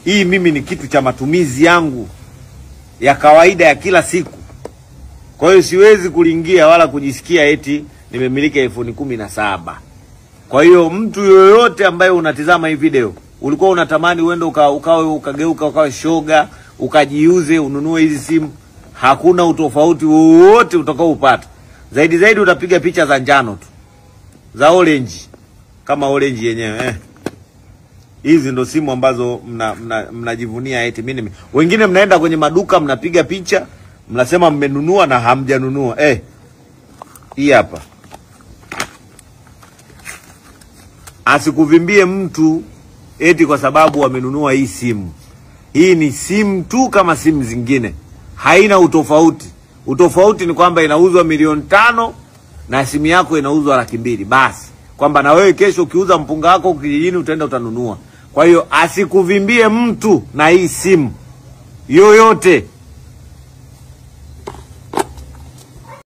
Hii mimi ni kitu cha matumizi yangu ya kawaida ya kila siku. Kwa hiyo siwezi kulingia wala kujisikia eti nimemiliki iPhone 17. Kwa hiyo mtu yoyote ambaye unatizama hii video, ulikuwa unatamani uende ukawe ukageuka ukawe shoga, ukajiuze ununue hizi simu, hakuna utofauti wowote utakaoupata. Zaidi zaidi utapiga picha za njano tu, za orange, kama orange yenyewe. Hizi ndo simu ambazo mnajivunia eti mimi. Wengine mnaenda kwenye maduka mnapiga picha, mnasema mmenunua na hamjanunua. Hii hapa. Asikuvimbie mtu eti kwa sababu wamenunua hii simu. Hii ni simu tu kama simu zingine. Haina utofauti. Utofauti ni kwamba inauzwa 5,000,000 na simu yako inauzwa 200,000. Basi, kwamba na wewe kesho ukiuza mpunga wako kijijini utaenda utanunua. Kwa hiyo asikuvimbie mtu na hii simu yoyote.